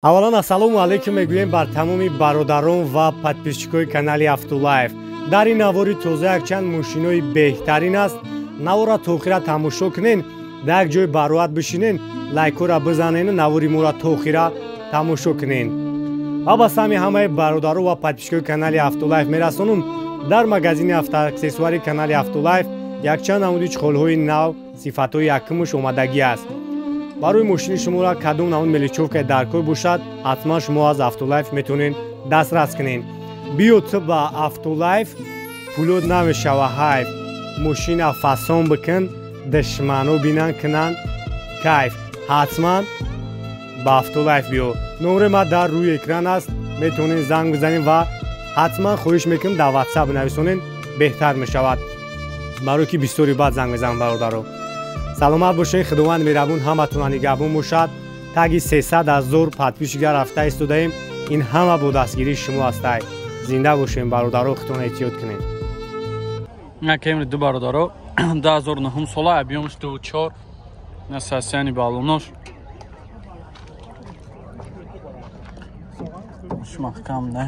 Аввалан ассалому алайкум мегӯем бар тамоми бародарон ва подписчикои канали Автолайф. Дар ин навори тоза якчанд мошинои беҳтарин аст. Навора то охира тамошо кунен, дар як ҷой бароат бишинен, лайкҳоро бизанен, навори моро то охира тамошо кунен. Ва ба сами ҳамаи бародарон ва подписчикои канали Автолайф мерасонум, дар магазини автоаксессуари канали Автолайф якчанд намуди чехолҳои нав сифатҳои якумуш омадагӣ аст. Барои мошини шуморо кадом намуд мелочёвкаи даркор бошад, ҳатман шумо аз Автолайф метавонед дастрас кунед. Биё ту ба Автолайф, пулот намешава ҳайф. Мошина фасон бикун, душмано бинан кунанд кайф. Ҳатман ба Автолайф биё. Номери ма дар рӯи экран аст, метавонед занг бизанед ва ҳатман хоҳиш мекунам дар WhatsApp нависонед, беҳтар мешавад. Барои ки бисёри баъд занг мезанам бародаро. Саломат бошед, Худованд меҳрабон ҳаматонро нигаҳбон бошад. Таги 300 000 подписчика рафта истодаем. Ин ҳама бо дастгирии шумо ҳастай. Зинда бошем бародаро, худтон эҳтиёт кунед. Накемри ду бародаро 2009 сола объёмш 24 на состоянии баллонош. Маҳкам не.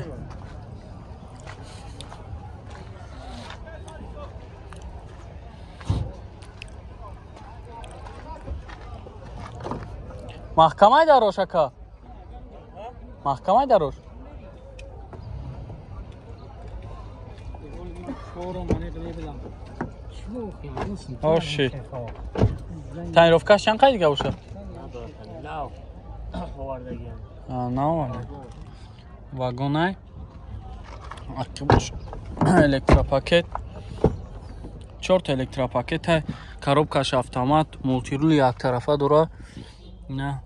Маҳкамай дарош ака? Маҳкамай дарош? Оши. Тонировкаш чанд қай дига бошад? Наоварда. Вагонай. Аки бош. Электропакет. 4 электропакет. Коробкаш автомат, мултирули яктарафа дора. Не,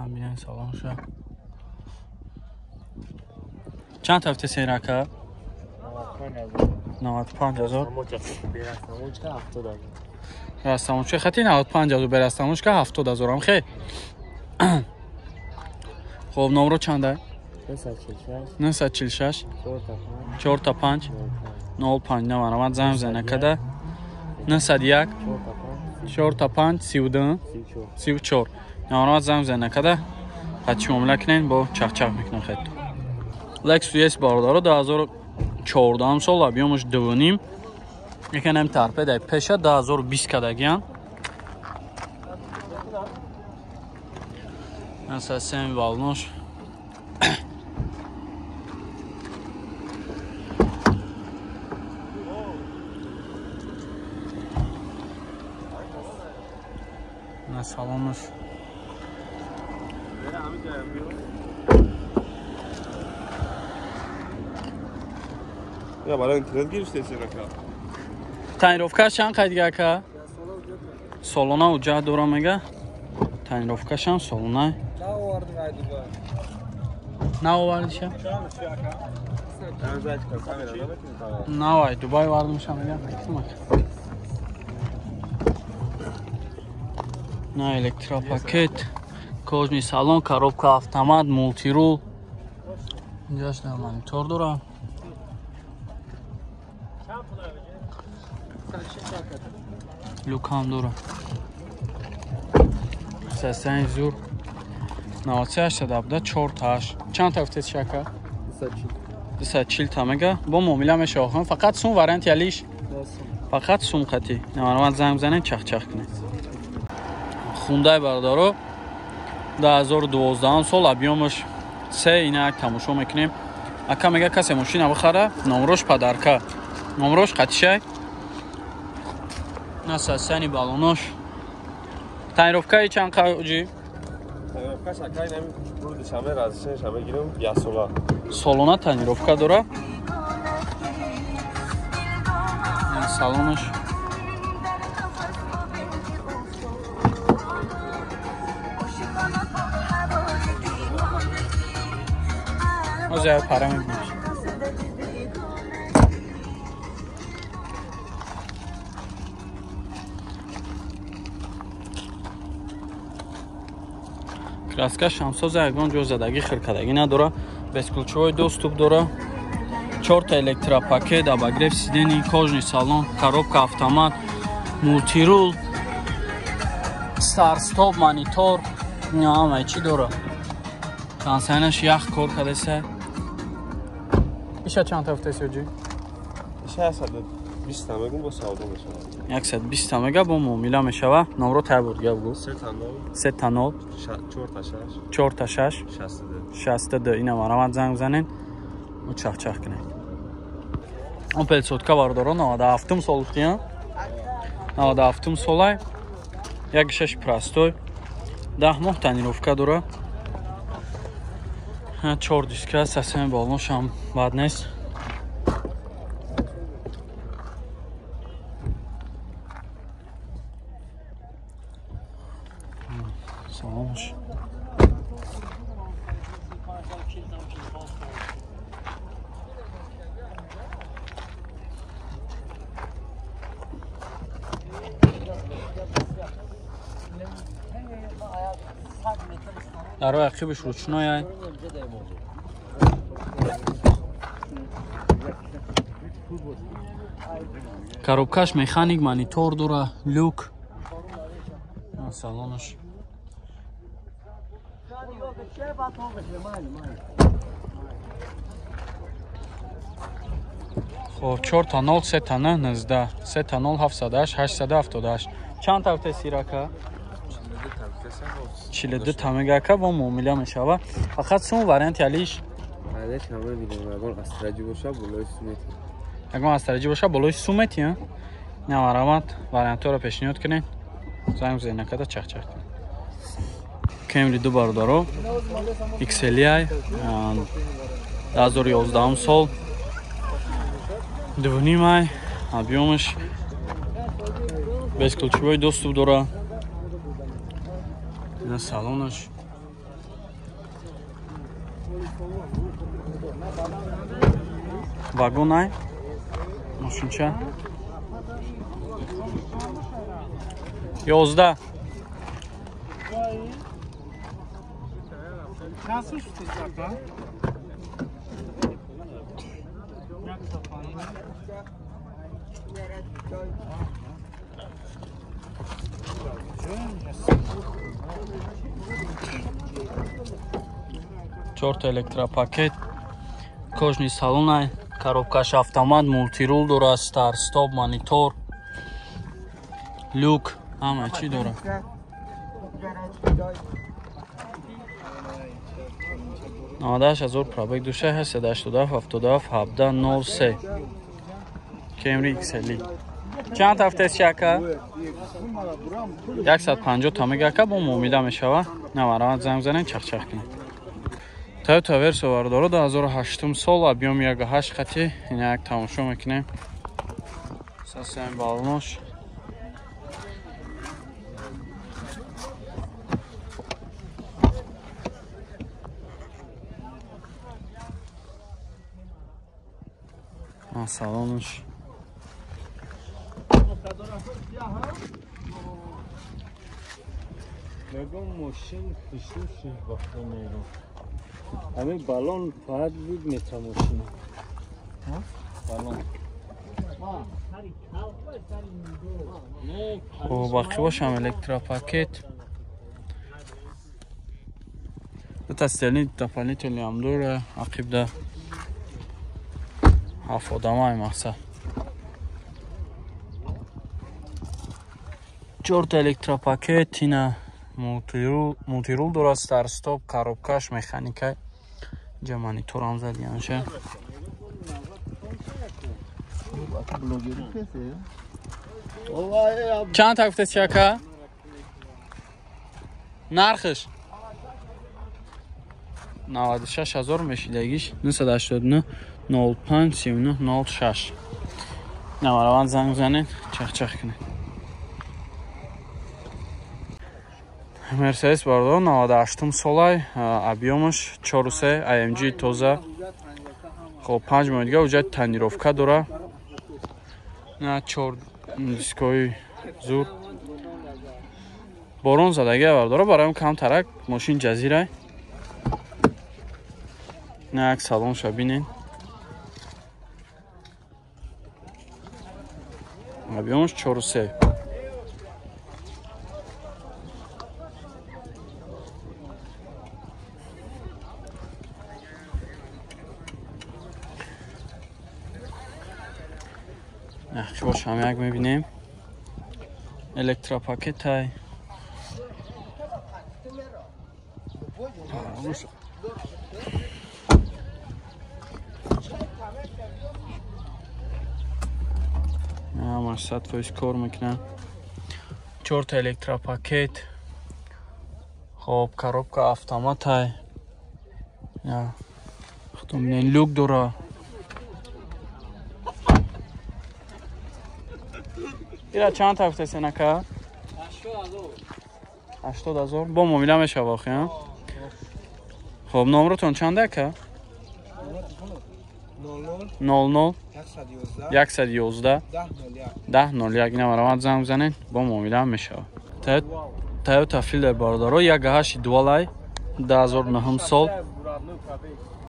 бинен салон ша. Чанд ҳафта сен ака? 95 000. Растамочка хати 95 000, берастамочка 70 000 ам хе. Хоб номро чанда? 946 45 05 наварамад занг зана када 901 45 32 34 наварамад занг зана када ҳатчи муомила кунен бо чахчах мекунам хетто. Lexus ES бародаро 2014 сол объёмаш 2.5 яканам торпеда пеша 2020 кадагиян. Асасен валнош. На салонош. Я барои интернет гирифтеси ака? Тонировкаш чанд қай дига ака? Солона уҷа дора мега. Тонировкашам солона. Наовардиша? Навай, Дубай вардимша мега. На электропакет, кожный салон, коробка автомат, мултирул. Инҷаш на монитор дора. Люкам дора. Сасани зур. 98 4 8. Чанд та гуфтед шака? 240 та мега. Бо муомила меша охам. Фақат сум вариант ялиш. Фақат сум қати. Намармат занг бизанед, чах-чах кунед. Хундай бародаро 2012 сол объёмаш 3 ина тамошо мекунем. Ака мега касе мошина бихара, номрош падарка. Номрош қатишай. Насасани балонош. Тонировкаи чанд қаҷи? Тонировкаш акай нами бурди шаме разишен шаме гирим як сола. Солона тонировка дора. Салонош. Озя пара мебинем. Краска шамсоза ягон ҷо задагӣ хиркадагӣ надора. Бесключевой доступ дора. 4 электропакет, обогрев сидений, кожный салон, коробка автомат, мултирул, старт-стоп, монитор, ҳама чӣ дора. Консайнаш ях кор кардеса. Иша чанд та гуфтаси оҷи? Иша 120 та мегум бо савдо мешавад. 120 та мега бо муомила мешава. Номро тай буд гап гу. 3 та 0 3 та 0 4 та 6 4 та 6 62 62. Ина марамат занг бизанед. У чах-чах кунед. Опел сотка бародаро 97 сол гуфтиям. 97 солай. 1.6 простой. 10 моҳ тонировка дора. 4 диска, сасами балонш ҳам бад нест. Саломш. Дарои ақибаш ручнояй. Коробкаш механик, монитор дора, люк. Салонаш. Хоб 4 та 0 3 та 9 19 3 та 0 708 878. Чанд та гуфтаи сирака? 42 та мега ака бо муомила мешава. Фақат сум варианти алиш. Алиш ҳама мегӯям ягон астраҷӣ боша болои сумети. Ягон астраҷӣ боша болои сумети, а? На марамат вариантҳоро пешниҳод кунед. Занг бизанед накарда чах-чах кунед. Camry 2 бародаро XLI 2011 сол 2.5 ай объемаш бесключевой доступ дора. Ина салонаш. Вагонай мошинча 11. Чорта электропакет, кожный салонай, коробкаш автомат, мультирул дора, старт стоп, монитор, люк, ҳама чӣ дора. 98000 пробег душа 887 77 17 03 Camry XL. Чанд ҳафтаест чи ака? 150 та мега ака бо муомила мешава. Наварават занг бизанед, чах-чах кунед. Toyota Verso бародаро 2008 сол объем 1.8 хати. Ина як тамошо мекунем. Сасаем балонош. Салонаш. Мегам мошин хусуси вақта мерам. Ҳамин балон фақат буд мета мошина. Балон. Хоб бақӣ бошам электропакет. Дута стелни дополнительный ҳам дора ақибда. Ҳафт одамай мақсад. Чорта электропакет, ина мультирул дорад, старт-стоп, коробкаш, механика. Инҷа монитор ҳам задиянша. Чанд та гуфтед чи ака? Нархш 96000 мешидагиш 989 05 39 06. Навараванд занг бизанед, чах-чах кунед. Мерседес бародаро 98 солай, объемаш 4.3 AMG тоза. Хоб 5 моҳ дига уҷа тонировка дора. На 4 дискои зур. Борон задаги бародаро, бароям камтарак мошин ҷазирай. На як салонша бинед. Объемаш 4.3. Нақшбошам як мебинем. Электропакетай. Ҳамаш 100% кор мекунад. Чорта электропакет. Хоб, коробка автоматай. Худо люк дора. Ира чанд та гуфтаси ака? 80,000. Бо муомила мешава охи, а? Хоб, номротон чанд ака? 00 111 10 01. Ина марамат занг бизанед, бо муомила мешава. Toyota Fielder, бародаро, 1.8 дуалай, 2009 сол.